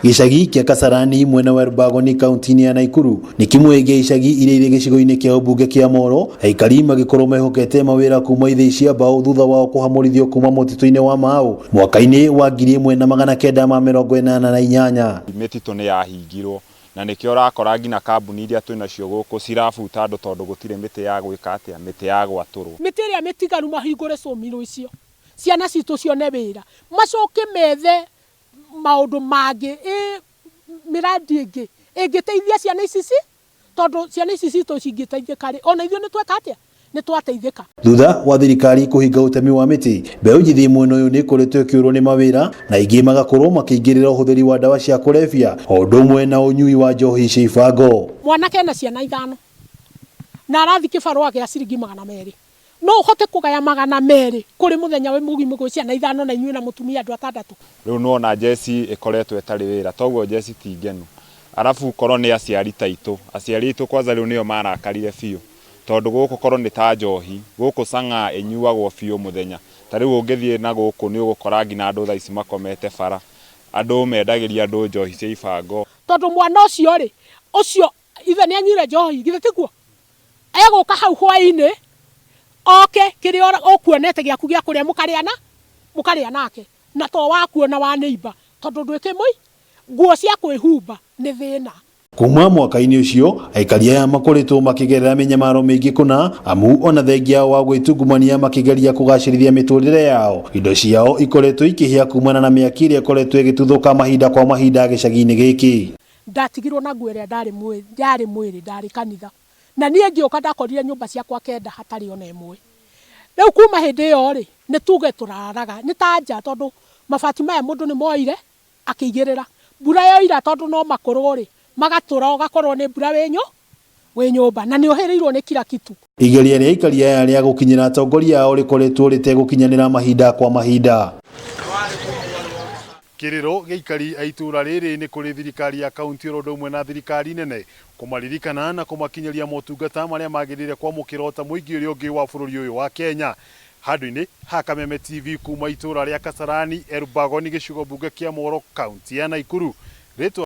Gĩcagi kĩa Kasarani mwena wa Elburgon kaunti-inĩ ya Nakuru nĩ kĩmwe gĩa icagi iria irĩ gĩcigo-inĩ kĩa ũmbunge kĩa Moro, aikari magĩkorwo mehokete mawĩra kuma ithĩi cia mbaũ thutha wao kũhamũrithio kuma mũtitũ-inĩ wa Mau mwaka-inĩ wa 1988. Mĩtitũ nĩ yahingirwo na nĩkĩo ũrakora nginya kambuni iria twĩ nacio gũkũ cirabuta andũ tondũ gũtirĩ mĩtĩ ya gwĩka atĩa, mĩtĩ ya gwatũrwo. Mĩtĩ ĩrĩa mĩtigaru mahingũre sawmill icio, ciana citũ cione wĩra, macoke methe maũndũ mangĩ, mĩrandi ĩngĩ ĩngĩteithia ciana ici ci, tondũ ciana ici citũ cingĩteithĩka rĩ, ona ithuĩ nĩ tweka atĩa, nĩ twateithĩka. Thutha wa thirikari kũhinga ũtemi wa mĩtĩ, mbeũ njĩthĩ mwena ũyũ nĩ ĩkoretwo ĩkĩũrwo nĩ mawĩra na aingĩ magakorwo makĩingĩrĩra ũhũthĩri wa ndawa cia kũrebia o ũndũ ũmwe na ũnyui wa njohi cia ibango. Mwanake ena ciana 5 na arathi kĩbarũa gĩa ciringi 200, no ũhote kũgaya 200 kũrĩ mũthenya wĩ mũgima gwĩ ciana 5 na inyuĩ na mũtumia andũ 6. Rĩu nĩwona njeci ĩkoretwo ĩtarĩ wĩra, toguo njeci ti ngenu. Arabu korwo nĩ aciari ta aitũ, aciari aitũ kwanza rĩu nĩo marakarire biũ, tondũ gũkũ korwo nĩ ta njohi, gũkũ chang'aa ĩnyuagwo biũ mũthenya. Ta rĩu ũngĩthiĩ na gũkũ nĩ ũgũkora nginya andũ thaa ici makomete bara, andũ mendagĩria andũ njohi cia ibango. Tondũ mwana ũcio rĩ, ũcio ithe nĩ anyuire njohi, githĩ tiguo? Egũka hau hwaĩ-inĩ, oke kĩrĩa ũkuonete gĩaku gĩa kũrĩa mũkarĩa nake, na to waku ona wa neighbor, tondũ ndwĩkĩmũi, nguo cia kwĩhumba nĩ thĩna. Kuma mwaka-inĩ ũcio aikari aya makoretwo makĩgerera mĩnyamaro mĩingĩ kũna, amu ona thengia wa gwĩtungumania makĩgeria kũgacĩrithia mĩtũrĩre yao, indo ciao ikoretwo ikĩhĩa kumana na mĩaki ĩrĩa ĩkoretwo ĩgĩtuthũka mahinda kwa mahinda gĩcagi-inĩ gĩkĩ. Ndatigirwo na nguo ĩrĩa ndarĩ mwĩrĩ, ndarĩ kanitha, na niĩ ngĩũka ndakorire nyũmba ciakwa 9 hatarĩ ona ĩmwe. Rĩu kuma hĩndĩ ĩyo rĩ, nĩ tuge tũraraga nĩ ta nja, tondũ mabati maya mũndũ nĩ moire akĩigĩrĩra. Mbura yoira tondũ no makũrũ rĩ, magatũra ũgakorwo nĩ mbura wĩ nyũmba na nĩ ũhĩrĩirwo nĩ kila kitu. Igeria rĩa aikari aya rĩa gũkinyĩra atongoria ao rĩkoretwo rĩtegũkinyanĩra mahinda kwa mahinda. Kĩrĩro gĩa aikari a itũũra rĩrĩ nĩ kũrĩ thirikari ya kaunti oro ũndũ ũmwe na thirikari nene kũmaririkana na kũmakinyĩria motungata marĩa magĩrĩire kwamũkĩra ota mũingĩ ũrĩa ũngĩ wa bũrũri ũyũ wa Kenya. Handũ-inĩ ha Kameme TV kuma itũũra rĩa Kasarani, Elburgon, gĩcigo mbunge kĩa Moro, kaunti ya Nakuru. Rĩtwa